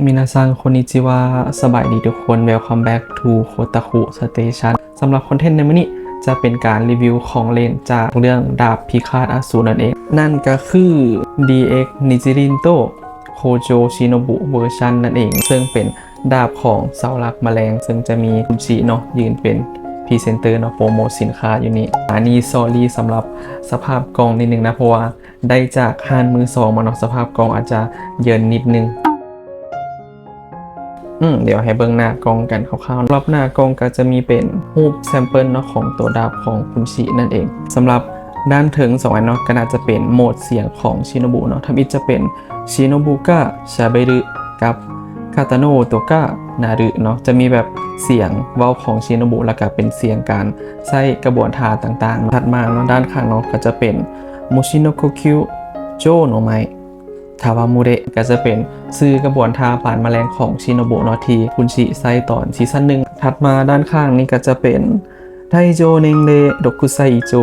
มินาซัง こんにちは ສະບາຍດີທຸກຄົນ Welcome back to Kotaku Station. ສຳລັບຄອນເທັນໃນມື້ນີ້ຈະເປັນການຣີວິວຂອງຫຼິ້ນຈາກເລື່ອງດາບພິຄາດອະສູນນັ້ນເອງ ນັ້ນກໍຄື ດີເອັກ Nichirin to Kojo Shinobu ເວີຊັນນັ້ນເອງ ເຊິ່ງເປັນດາບຂອງເສົາຫຼັກມະແລງ ເຊິ່ງຈະມີຄຸນຊິເນາະ ຢືນເປັນພຣີເຊັນເຕີເນາະ ໂປຣໂມດສິນຄ້າຢູ່ນີ້. ອັນນີ້ sorry ສຳລັບສະພາບກ້ອງນິດໜຶ່ງນະ ເພາະວ່າ ໄດ້ຈາກຮ້ານມືສອງມາເນາະ ສະພາບກ້ອງອາດຈະເຢິນນິດໜຶ່ງ. ອືມ ດຽວໃຫ້ເບິ່ງໜ້າກ້ອງກັນຄ່າວໆ. ສຳລັບໜ້າກ້ອງກໍຈະມີເປັນຮູບແຊມເປິນເນາະ ຂອງຕົວດາບຂອງຄຸນຊິນັ້ນເອງ. ສຳລັບດ້ານເທິງສອງອັນເນາະ ກໍໜ້າຈະເປັນໂໝດສຽງຂອງຊິໂນບຸເນາະ ທຳອິດຈະເປັນ Shinobu ga shaberu ກັບ Kata no oto ga naru ເນາະ ຈະມີແບບສຽງເວົ້າຂອງຊິໂນບຸ ແລ້ວກໍເປັນສຽງການໃຊ້ກະບວນທ່າຕ່າງໆ. ຖັດມາເນາະ ດ້ານຂ້າງເນາະ ກໍຈະເປັນ Mushi no Kokyū Jou no Mae Tawamure ກໍຈະເປັນຊື່ກະບວນທ່າປານມະແລງຂອງຊິໂນບຸເນາະ ທີ່ຄຸນຊິໃຊ້ຕອນຊີຊັນໜຶ່ງ. ຖັດມາດ້ານຂ້າງນີ້ກໍຈະເປັນ Taijo Nenrei Rokusai Icho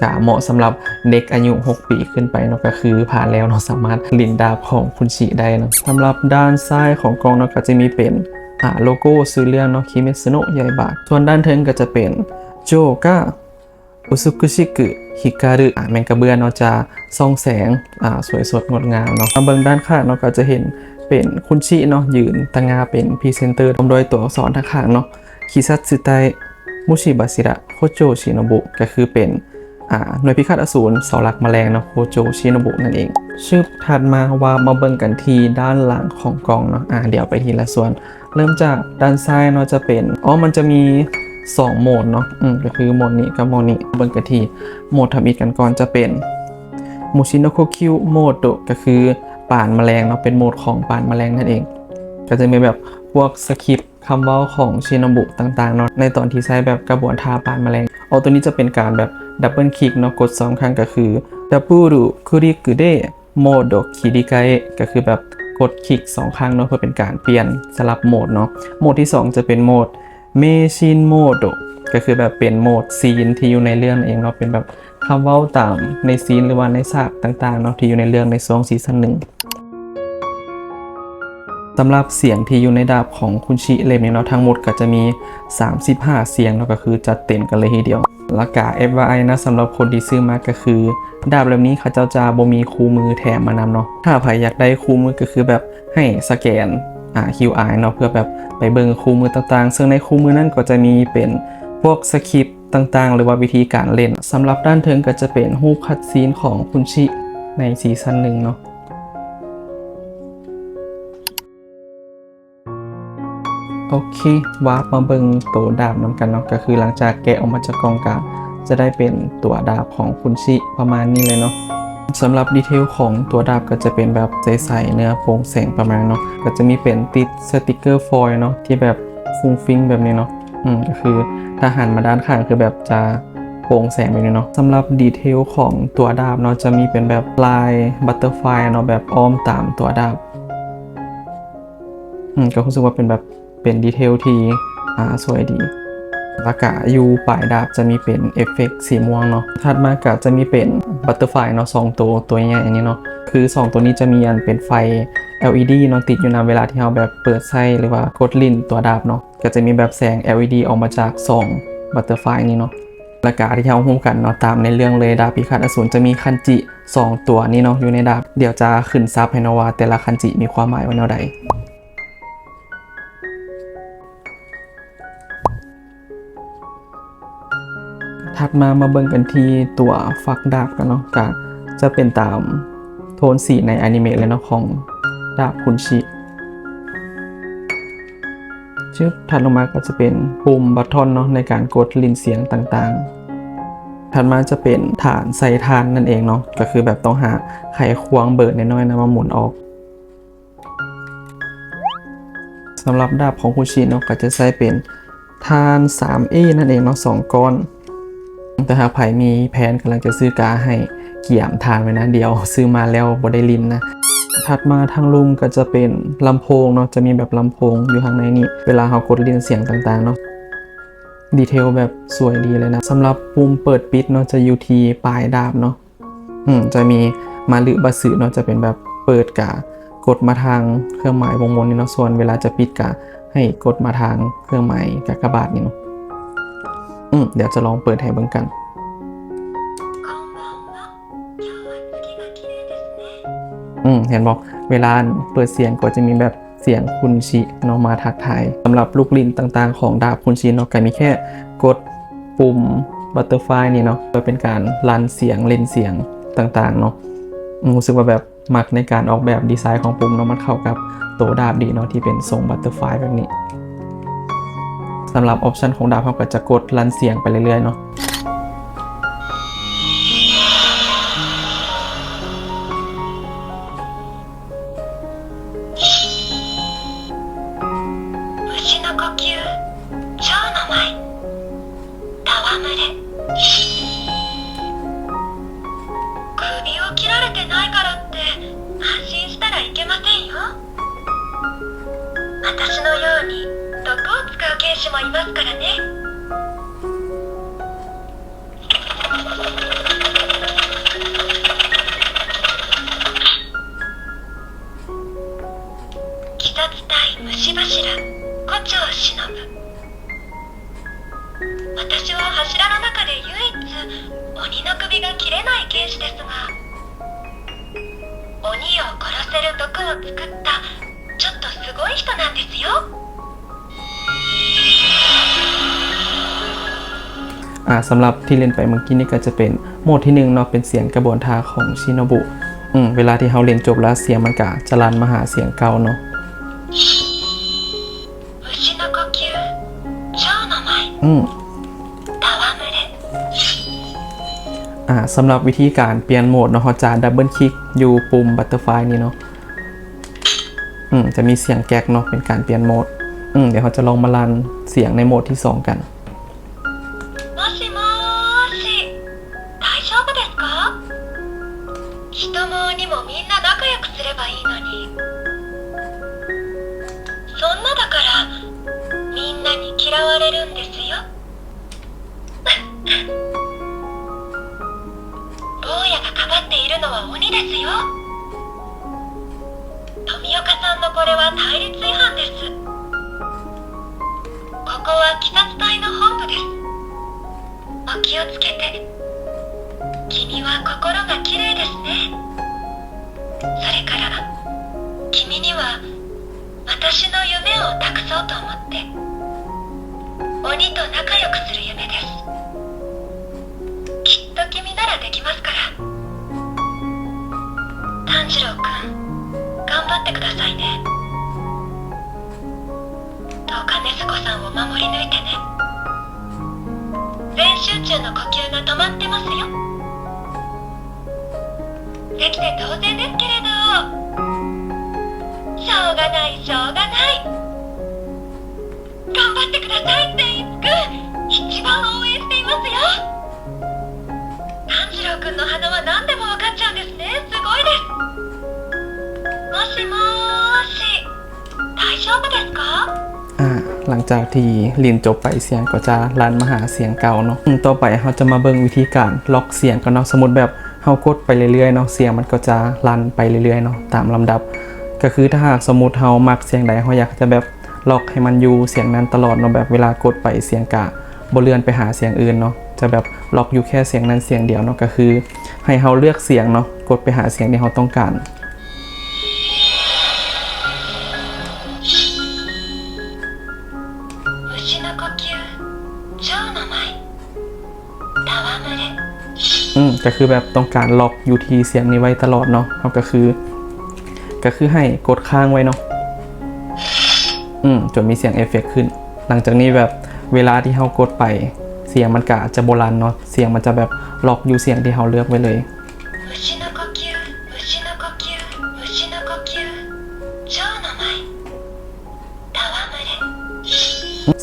ກະເໝາະສຳລັບເດັກອາຍຸຫົກປີຂຶ້ນໄປເນາະ ກໍຄືຜ່ານແລ້ວເນາະ ສາມາດຫຼິ້ນດາບຂອງຄຸນຊິໄດ້ເນາະ. ສຳລັບດ້ານຊ້າຍຂອງກ່ອງເນາະ ກໍຈະມີເປັນ ອາ ໂລໂກ້ຊື່ເລື່ອງເນາະ Kimetsu no Yaiba ສ່ວນດ້ານເທິງກໍຈະເປັນ Jou ga Utsukushiku Hikaru ອາ ແມ່ນກະເບື້ອງເນາະ ຈະສ່ອງແສງ ອາ ສວຍສົດງົດງາມເນາະ. ມາເບິ່ງດ້ານຂ້າງເນາະ ກໍຈະເຫັນເປັນຄຸນຊິເນາະ ຢືນຕະຫງ່າເປັນພຣີເຊັນເຕີ ພ້ອມດ້ວຍຕົວອັກສອນທາງຂ້າງເນາະ Kisatsu Tai Mushi Bashira Kojo Shinobu ກໍຄືເປັນ ອາ ໜ່ວຍພິຄາດອະສູນເສົາຫຼັກມະແລງເນາະ ໂຄໂຈ ຊິໂນບຸ ນັ້ນເອງ. ຊຶບ ຖັດມາວ່າມາເບິ່ງກັນທີ່ດ້ານຫຼັງຂອງກ່ອງເນາະ ອາ ດຽວໄປທີລະສ່ວນ. ເລີ່ມຈາກດ້ານຊ້າຍເນາະ ຈະເປັນ ອໍ ມັນຈະມີສອງໂໝດເນາະ ອືມ ກໍຄືໂໝດນີ້ກັບໂໝດນີ້. ເບິ່ງກັນທີ່ໂໝດທຳອິດກັນກ່ອນ ຈະເປັນ Mushi no Kokyū Mode ກໍຄືປານມະແລງເນາະ ເປັນໂໝດຂອງປານມະແລງນັ້ນເອງ. ກໍຈະມີແບບພວກສະຄຣິບ ຄຳເວົ້າຂອງຊິໂນບຸຕ່າງໆເນາະ ໃນຕອນທີ່ໃຊ້ແບບກະບວນທ່າປານມະແລງ. ອໍ ຕົວນີ້ຈະເປັນການແບບດັບເບິນຄລິກເນາະ ກົດສອງຄັ້ງກໍຄື Double Click de Mode Kirikai ກໍຄືແບບກົດຄລິກສອງຄັ້ງເນາະ ເພື່ອເປັນການປ່ຽນສະຫຼັບໂໝດເນາະ. ໂໝດທີສອງຈະເປັນໂໝດ Meishin Mode ກໍຄືແບບເປັນໂໝດຊີນທີ່ຢູ່ໃນເລື່ອງເອງເນາະ ເປັນແບບ ຄຳເວົ້າຕາມໃນຊີນ ຫຼືວ່າໃນສາກຕ່າງໆເນາະ ທີ່ຢູ່ໃນເລື່ອງໃນຊ່ວງຊີຊັນໜຶ່ງ. ສຳລັບສຽງທີ່ຢູ່ໃນດາບຂອງຄຸນຊິເຫຼັ້ມນີ້ເນາະ ທັງໝົດກໍຈະມີສາມສິບຫ້າສຽງເນາະ ກໍຄືຈັດເຕັມກັນເລີຍທີດຽວ. ແລ້ວກະ ເອຟ ວາຍ ນະ ສຳລັບຄົນທີ່ຊື້ມາ ກໍຄືດາບເຫຼັ້ມນີ້ເຂົາເຈົ້າຈະບໍ່ມີຄູ່ມືແຖມມານຳເນາະ. ຖ້າໃຜຢາກໄດ້ຄູ່ມື ກໍຄືແບບໃຫ້ສະແກນ ອາ ຄິວອາ ເນາະ ເພື່ອແບບໄປເບິ່ງຄູ່ມືຕ່າງໆ ເຊິ່ງໃນຄູ່ມືນັ້ນກໍຈະມີເປັນພວກສະຄຣິບ ຕ່າງໆ ຫຼືວ່າວິທີການເຫຼັ້ນ. ສຳລັບດ້ານເທິງກໍຈະເປັນຮູບຄັດຊີນຂອງຄຸນຊິໃນຊີຊັນໜຶ່ງເນາະ. ໂອເຄ ວາບມາເບິ່ງໂຕດາບນຳກັນເນາະ ກໍຄືຫຼັງຈາກແກະອອກມາຈາກກ່ອງກະຈະໄດ້ເປັນຕົວດາບຂອງຄຸນຊິປະມານນີ້ເລີຍເນາະ. ສຳລັບດີເທວຂອງຕົວດາບກໍຈະເປັນແບບໃສໆ ເນື້ອໂປ່ງແສງປະມານເນາະ ກໍຈະມີເປັນຕິດສະຕິກເກີຟອຍເນາະ ທີ່ແບບ ຟຸ້ງຟິ້ງແບບນີ້ເນາະ ອືມ ກໍຄືຖ້າຫັນມາດ້ານຂ້າງ ຄືແບບຈະໂປ່ງແສງແບບນີ້ເນາະ. ສຳລັບດີເທວຂອງຕົວດາບເນາະ ຈະມີເປັນແບບລາຍບັດເຕີຟາຍເນາະ ແບບອ້ອມຕາມຕົວດາບ ອືມ ກໍຮູ້ສຶກວ່າເປັນແບບ ເປັນດີເທວທີ່ ອາ ສວຍດີ. ແລ້ວກະຢູ່ປາຍດາບຈະມີເປັນເອຟເຟັກສີມ່ວງເນາະ. ຖັດມາກະຈະມີເປັນບັດເຕີຟາຍເນາະ ສອງໂຕ ໂຕໃຫຍ່ໆ ອັນນີ້ເນາະ ຄືສອງໂຕນີ້ຈະມີອັນເປັນໄຟ ແອລອີດີ ເນາະ ຕິດຢູ່ນຳເວລາທີ່ເຮົາແບບເປີດໃຊ້ ຫຼືວ່າກົດຫຼິ້ນຕົວດາບເນາະ. ກໍຈະມີແບບແສງ ແອລອີດີ ອອກມາຈາກສອງບັດເຕີຟາຍນີ້ເນາະ. ແລ້ວກະທີ່ເຮົາຮູ້ກັນເນາະ ຕາມໃນເລື່ອງເລີຍ ດາບພິຄາດອະສູນຈະມີຄັນຈິສອງຕົວນີ້ເນາະ ຢູ່ໃນດາບ. ດຽວຈະຂຶ້ນສັບໃຫ້ເນາະວ່າແຕ່ລະຄັນຈິມີຄວາມໝາຍວ່າແນວໃດ. ຖັດມາ ມາເບິ່ງກັນທີ່ຕົວຝັກດາບກັນເນາະ ກະຈະເປັນຕາມໂທນສີໃນອານິເມະເລີຍເນາະ ຂອງດາບຄຸນຊິ. ຊຶບ ຖັດລົງມາກໍຈະເປັນປຸ່ມບັດທອນເນາະ ໃນການກົດຫຼິ້ນສຽງຕ່າງໆ. ຖັດມາຈະເປັນຖານໃສ່ຖ່ານນັ້ນເອງເນາະ ກໍຄືແບບຕ້ອງຫາໄຂຄວງເບີດນ້ອຍໆນຳມາໝູນອອກ. ສຳລັບດາບຂອງຄຸນຊິເນາະ ກໍຈະໃຊ້ເປັນຖ່ານສາມເອນັ້ນເອງເນາະ ສອງກ້ອນ. ແຕ່ຫາກໃຜມີແຜນກຳລັງຈະຊື້ກະໃຫ້ກຽມຖ່ານໄວ້ນະ ດຽວຊື້ມາແລ້ວບໍ່ໄດ້ຫຼິ້ນນະ. ຖັດມາທາງລຸ່ມກໍຈະເປັນລຳໂພງເນາະ ຈະມີແບບລຳໂພງຢູ່ຂ້າງໃນນີ້ ເວລາເຮົາກົດຫຼິ້ນສຽງຕ່າງໆເນາະ ດີເທວແບບສວຍດີເລີຍນະ. ສຳລັບປຸ່ມເປີດປິດເນາະ ຈະຢູ່ທີ່ປາຍດາບເນາະ ອືມ ຈະມີມາລຶບາຊຶເນາະ ຈະເປັນແບບເປີດກະ ກົດມາທາງເຄື່ອງໝາຍວົງວົນນີ້ເນາະ, ສ່ວນເວລາຈະປິດກະໃຫ້ກົດມາທາງເຄື່ອງໝາຍກາກະບາດນີ້ເນາະ. ອືມ ດຽວຈະລອງເປີດໃຫ້ເບິ່ງກັນ. ອືມ ເຫັນບໍ່? ເວລາເປີດສຽງກໍຈະມີແບບສຽງຄຸນຊິເນາະມາທັກທາຍ. ສຳລັບລູກຫຼິ້ນຕ່າງໆຂອງດາບຄຸນຊິເນາະ ກໍມີແຄ່ກົດປຸ່ມບັດເຕີຟາຍນີ້ເນາະ ເພື່ອເປັນການລັນສຽງ ເຫຼັ້ນສຽງຕ່າງໆເນາະ. ອືມ ຮູ້ສຶກວ່າແບບ ມັກໃນການອອກແບບດີໄຊຂອງປຸ່ມເນາະ, ມັນເຂົ້າກັບໂຕດາບດີເນາະ ທີ່ເປັນຊົງບັດເຕີຟາຍແບບນີ້. ສຳລັບອອບຊັນຂອງດາບ ເຮົາກໍຈະກົດລັນສຽງໄປເລື້ອຍໆເນາະ. 首を切られてないからって安心したらいけませんよ。私のように毒を使う犬種もいますからね。鬼殺隊虫柱、胡蝶忍。私は柱の中で唯一鬼の首が切れない犬種ですが、鬼を殺せる毒を作ったちょっとすごい人なんですよ。 ອາ ສຳລັບທີ່ຫຼິ້ນໄປເມື່ອກີ້ນີ້ກໍຈະເປັນໂໝດທີໜຶ່ງເນາະ ເປັນສຽງກະບວນທ່າຂອງຊິໂນບຸ. ອືມ ເວລາທີ່ເຮົາຫຼິ້ນຈົບແລ້ວ ສຽງມັນກະຈະລັນມາຫາສຽງເກົ່າເນາະ. ອືມ ອາ ສຳລັບວິທີການປ່ຽນໂໝດເນາະ ເຮົາຈະດັບເບິນຄລິກຢູ່ປຸ່ມບັດເຕີຟາຍນີ້ເນາະ. ອືມ ຈະມີສຽງແກັກເນາະ ເປັນການປ່ຽນໂໝດ. ອືມ ດຽວເຮົາຈະລອງມາລັນສຽງໃນໂໝດທີສອງກັນ. もしもし、大丈夫ですか？人も鬼もみんな仲良くすればいいのに。そんなだから、みんなに嫌われるんですよ。坊やがかばっているのは鬼ですよ。富岡さんのこれは隊列違反です。ここは鬼殺隊の本部です。 お気をつけて。君は心がきれいですね。それから、君には私の夢を託そうと思って。鬼と仲良くする夢です。きっと君ならできますから。炭治郎くん、頑張ってくださいね。 どうか禰豆子さんを守り抜いてね。全集中の呼吸が止まってますよ。できて当然ですけれど。しょうがない、しょうがない。頑張ってください、善逸くん。一番応援していますよ。炭治郎くんの鼻は何でもわかっちゃうんですね。すごいです。もしもーし。 ອາ ຫຼັງຈາກທີ່ຫຼິ້ນຈົບໄປ ສຽງກໍຈະລັນມາຫາສຽງເກົ່າເນາະ. ອືມ ຕໍ່ໄປເຮົາຈະມາເບິ່ງວິທີການລັອກສຽງກັນເນາະ. ສົມມຸດແບບເຮົາກົດໄປເລື້ອຍໆເນາະ ສຽງມັນກໍຈະລັນໄປເລື້ອຍໆເນາະ ຕາມລຳດັບ. ກໍຄືຖ້າຫາກສົມມຸດເຮົາມັກສຽງໃດ ເຮົາຢາກຈະແບບລັອກໃຫ້ມັນຢູ່ສຽງນັ້ນຕະຫຼອດເນາະ, ແບບເວລາກົດໄປສຽງກະບໍ່ເລື່ອນໄປຫາສຽງອື່ນເນາະ, ຈະແບບລັອກຢູ່ແຄ່ສຽງນັ້ນສຽງດຽວເນາະ. ກໍຄືໃຫ້ເຮົາເລືອກສຽງເນາະ, ກົດໄປຫາສຽງທີ່ເຮົາຕ້ອງການ. ອືມ ກໍຄືແບບຕ້ອງການລັອກຢູ່ທີ່ສຽງນີ້ໄວ້ຕະຫຼອດເນາະ, ເຮົາກໍຄື ກໍຄືໃຫ້ກົດຄ້າງໄວ້ເນາະ ອືມ ຈົນມີສຽງເອຟເຟັກຂຶ້ນ. ຫຼັງຈາກນີ້ແບບເວລາທີ່ເຮົາກົດໄປ ສຽງມັນກະຈະບໍ່ລັນເນາະ, ສຽງມັນຈະແບບລັອກຢູ່ສຽງທີ່ເຮົາເລືອກໄວ້ເລີຍ.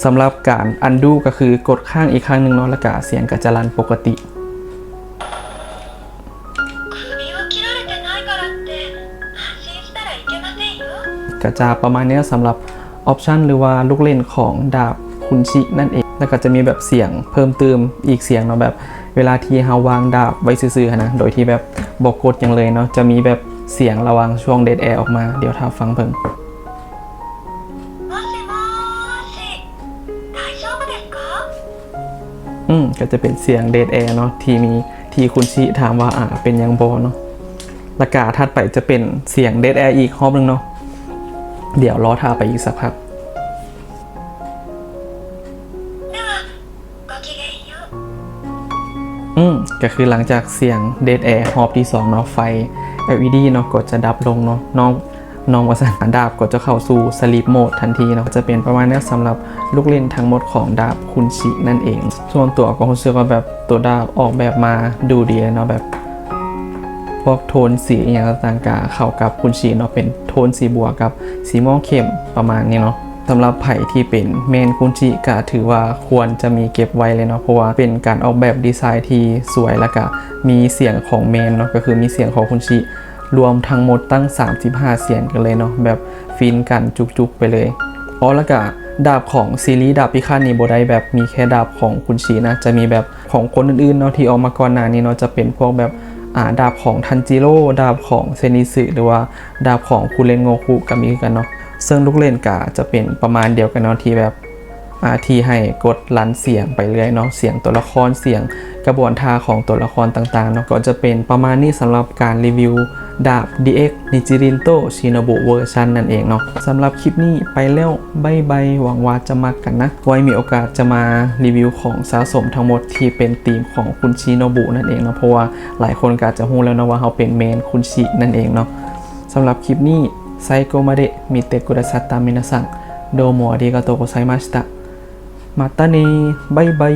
ສຳລັບການອັນດູກໍຄືກົດຄ້າງອີກຄັ້ງໜຶ່ງເນາະ ແລ້ວກະສຽງກໍຈະລັນປົກກະຕິ. ກໍຈະປະມານນີ້ສຳລັບອອບຊັນ ຫຼືວ່າລູກຫຼິ້ນຂອງດາບຄຸນຊິນັ້ນເອງ. ແລ້ວກໍຈະມີແບບສຽງເພີ່ມຕື່ມອີກສຽງເນາະ, ແບບເວລາທີ່ເຮົາວາງດາບໄວ້ຊື່ໆຫັ້ນນະ ໂດຍທີ່ແບບບໍ່ກົດຫຍັງເລີຍເນາະ, ຈະມີແບບ ສຽງລະຫວ່າງຊ່ວງເດດແອອອກມາ. ດຽວຖ້າຟັງເບິ່ງ. もしもーし、大丈夫ですか？ ອືມ ກໍຈະເປັນສຽງເດດແອເນາະ ທີ່ມີ ທີ່ຄຸນຊິຖາມວ່າ ອາ ເປັນຫຍັງບໍ່ເນາະ. ແລ້ວກະຖັດໄປຈະເປັນສຽງເດດແອອີກຮອບໜຶ່ງເນາະ. ດຽວລໍຖ້າໄປອີກສັກພັກ. では、ごきげんよう。 ອືມ ກໍຄືຫຼັງຈາກສຽງເດດແອຮອບທີສອງເນາະ ໄຟ ແອລອີດີ ເນາະ ກໍຈະດັບລົງເນາະ. ນ້ອງ ນ້ອງວ່າຊັ້ນ ດາບກໍຈະເຂົ້າສູ່ sleep mode ທັນທີເນາະ. ຈະເປັນປະມານນີ້ສຳລັບລູກຫຼິ້ນທັງໝົດຂອງດາບຄຸນຊິນັ້ນເອງ. ສ່ວນຕົວກໍຮູ້ສຶກວ່າແບບຕົວດາບອອກແບບມາດູດີເລີຍເນາະ ແບບພວກໂທນສີອີ່ຫຍັງຕ່າງໆ ກະເຂົ້າກັບຄຸນຊິເນາະ ເປັນໂທນສີບົວກັບສີມ່ວງເຂັ້ມປະມານນີ້ເນາະ. ສຳລັບໃຜທີ່ເປັນເມນຄຸນຊິກະຖືວ່າຄວນຈະມີເກັບໄວ້ເລີຍເນາະ ເພາະວ່າເປັນການອອກແບບດີໄຊທີ່ສວຍ ແລ້ວກະມີສຽງຂອງເມນເນາະ ກໍຄືມີສຽງຂອງຄຸນຊິ ລວມທັງໝົດຕັ້ງສາມສິບຫ້າສຽງກັນເລີຍເນາະ ແບບຟິນກັນຈຸກໆໄປເລີຍ. ອໍ ແລ້ວກະດາບຂອງຊີຣີດາບພິຄາດນີ້ບໍ່ໄດ້ແບບມີແຄ່ດາບຂອງຄຸນຊິນະ ຈະມີແບບຂອງຄົນອື່ນໆເນາະທີ່ອອກມາກ່ອນໜ້ານີ້ເນາະ ຈະເປັນພວກແບບ ອາ ດາບຂອງທັນຈິໂຣ ດາບຂອງເຊັນອິສຶ ຫຼືວ່າດາບຂອງຄູເລັນໂງຄຸກະມີຄືກັນເນາະ. ເຊິ່ງລູກຫຼິ້ນກະຈະເປັນປະມານດຽວກັນເນາະ ທີ່ແບບ ອາ ທີ່ໃຫ້ກົດລັນສຽງໄປເລື້ອຍເນາະ ສຽງຕົວລະຄອນ ສຽງກະບວນທ່າຂອງຕົວລະຄອນຕ່າງໆເນາະ. ກໍຈະເປັນປະມານນີ້ສຳລັບການຣີວິວດາບ ດີເອັກ ນິຈິຣິນໂຕ ຊິໂນບຸ ເວີຊັນນັ້ນເອງເນາະ. ສຳລັບຄລິບນີ້ໄປແລ້ວ ບາຍບາຍ ຫວັງວ່າຈະມັກກັນນະ. ໄວ້ມີໂອກາດຈະມາຣີວິວຂອງສະສົມທັງໝົດທີ່ເປັນທີມຂອງຄຸນຊິໂນບຸນັ້ນເອງເນາະ ເພາະວ່າຫຼາຍຄົນກໍອາດຈະຮູ້ແລ້ວເນາະວ່າເຮົາເປັນເມນຄຸນຊິນັ້ນເອງເນາະ. ສຳລັບຄລິບນີ້ ໄຊໂກມາເດະ ມີເຕະກຸດາສັດຕາມິນາສັງ ໂດໂມອາລິກາໂຕໂກໄຊມາຊິຕະ ມາຕາເນ ບາຍບາຍ.